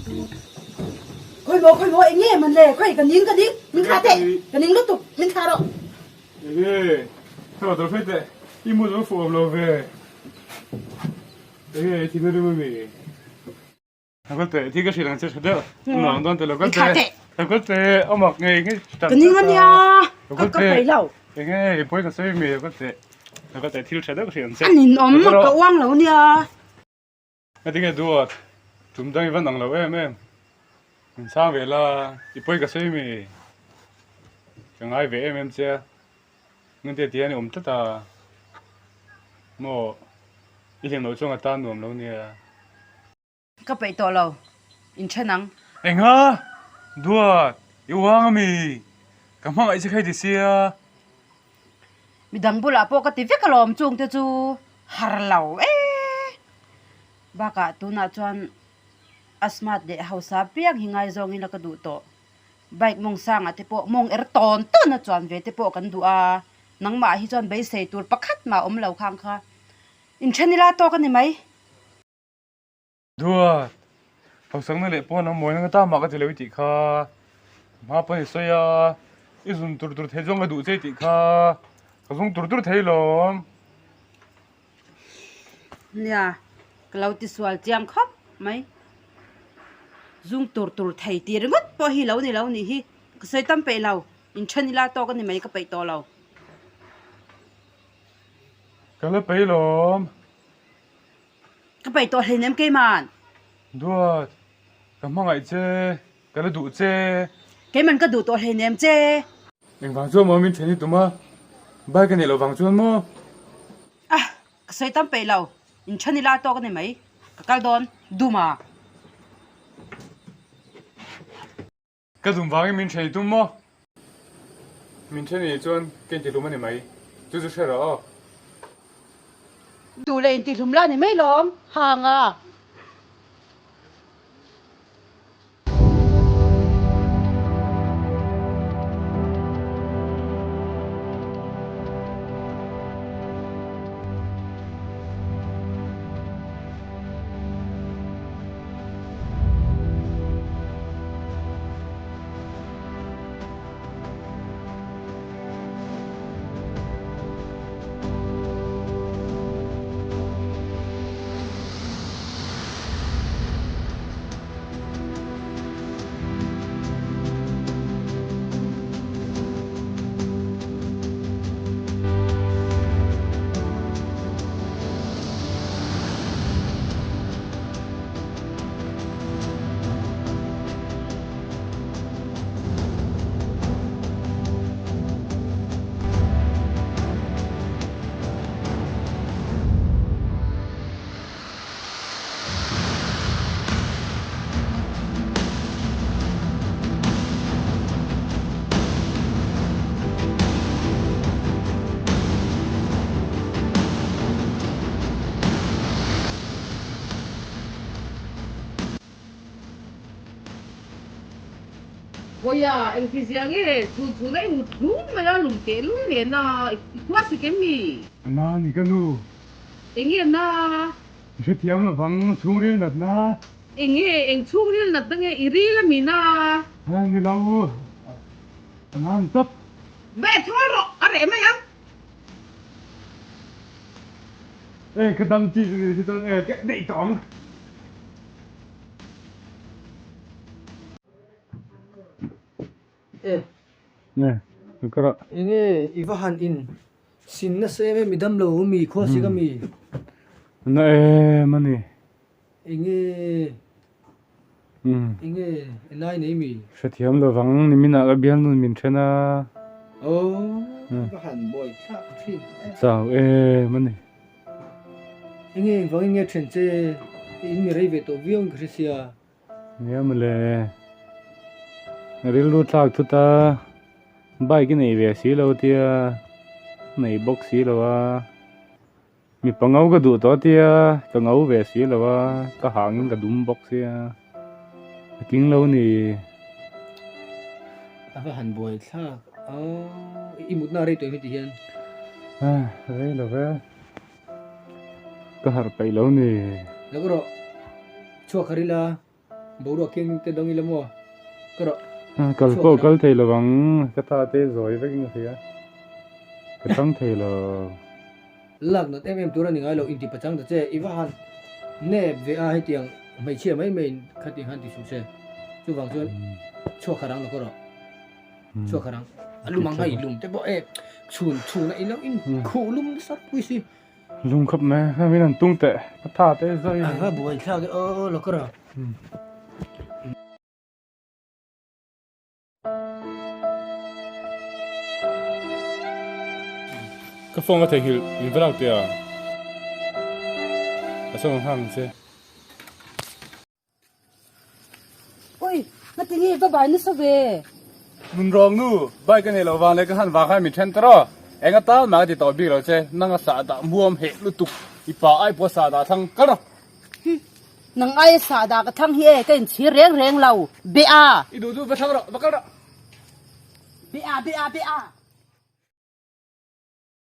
Khawi maw khawi maw eng nge man le khawi ka ning ka ning min thla teh ka ning lutuk min thla rawh. Enge thla rawh hre teh i mu zo fuh awm lo ve enge i thin a rim ami lo kal teh thi ka hrilh ang che tha deuh nuam dawn teh lo kal teh lo kal teh a mak ngei ngei ka ning ania ka ka peih lo enge i pawi ka sawi mi lo kal teh lo kal teh thil tha deuh ka hrilh ang che a ninawm ka uang lo nia. Ngatinge duat, tum dang i van ang lo em em. Min chhang ve la, i pawi ka sawi mi? Ka ngai ve em em che a, ngente ti hian i awm tlat a, maw i hlim loh chuan ka tan nuam lo nia. Ka peih tawh lo, inthen ang. Enga? Duat, i uang ami? Ka hmangaih che kha i ti sia. Midang bulah pawh ka ti vek alawm chung te chu har lo e. Bakah tunah chuan a smart leh hausa piang hi ngaizawng ila ka duh tawh. Bike mawng sangah te pawh mawng er tawn tawn a chuan ve te pawh kan duh a, nangmah hi chuan beisei tur pakhat mah a awm lo khang kha. Inthen ila tawk a ni mai. Duat, Hausakna leh pawn a mawina nga ta mah ka ti lo i tih kha. Hma pawn i sawi a, i zun tur tur thei chuan ka duh che i tih kha. Ka zung tur tur thei lawm. Nia, ka lo ti sual chiang khawp mai. Zung tur tur thei tih ringawt pawh hi lo ni lo nih hi. Ka sawi tam peih lo, inthen ila tawk a ni mai ka peih tawh lo. Ka la peih lawm. Ka peih tawh hleinem keiman. Duat, ka hmangaih che, ka la duh che. Keiman ka duh tawh hleinem che. Engvang chuan maw min then i tum a, bike a neih loh vang chuan maw? Ah, ka sawi tam peih lo, inthen ila tawk a ni mai, ka kal dawn, duma. Ka dum vangin min then i tum maw? Min then i chuan ka intihlum a ni mai, chu chu hre rawh aw. Duh leh intihlum la ni mai lawm, hanga. Kawia, engti zia nge chhun chhun a i mut hlum mai a, lum teh lul nen a, i khua sik em mi? Na ni ka nu. Enge na? I hrethiam lovang, chhungril natna. Enge, eng chhungril natna nge i ril a mi na? A ni lo, a nan tawp. Ve thawl rawh, a reh mai ang. E ka dam tih chu ni si chuan e ka neih tawh ang. E. Ne, ka rawh. Enge i va han in sin nasa em em i dam lo mi khua si ka mi. Na em a ni. Enge enge enai nei mi. Hrethiam lovang niminah ka bialnun min then a. Aww ka han buai thlak thin e. Chau em a ni. Enge engvangin nge then che in mi rei ve tawh viau in ka hre sia. Nia mawle. Rilru thlak thut a bike i nei ve si lo tia nei bawk si lo a. Mipa ngo ka duh tawh tia ka ngo ve si lo a, ka hangin ka dum bawk sia, a tling lo ni. A va han buai thlak a, i mutna a rei tawh em heti hian? Ah, rei lo ve, ka harh peih lo ni. Lo rawh, chhuak har ila. Boruak keng te dawng ila maw? Ka rawh. Kal pawh kal thei lo ang, ka tha te zawi vek in ka hria. Ka tang thei lo. Lak nat em em tur a ni ngai lo, inti pachang ta che, i va han nep ve a hetiang hmeichhia mai mai in khatiang han ti suh se. Chuvang chuan chhuak kha rang lo ka rawh. Chhuak kha rang. A lum ang a i lum te pawh e chhun chhun a i lo in khuh lum nasa pui si. Lum khawp mai a, min han tung teh, ka tha te zawi. A va buai thlak e aw lo ka rawh. Ka phone ka theihnghilh min va lak teh a, ka sawn nghal ang che. Ui, ngati nge va bai nasa ve? Nun rawng nu, bike a nei loh vang leh ka han vang khan min then ta rawh. Eng atan mah ka ti tawh bik lo che, nang a sah dah muam heh lutuk, i pa ai pawh a sah dah thlang kal rawh. Hi, nang ai a sah dah ka thlang hi e, ka inchhir reng reng lo. Be a! I duh duh va thlang rawh, va kal rawh. Be a, be a, be a!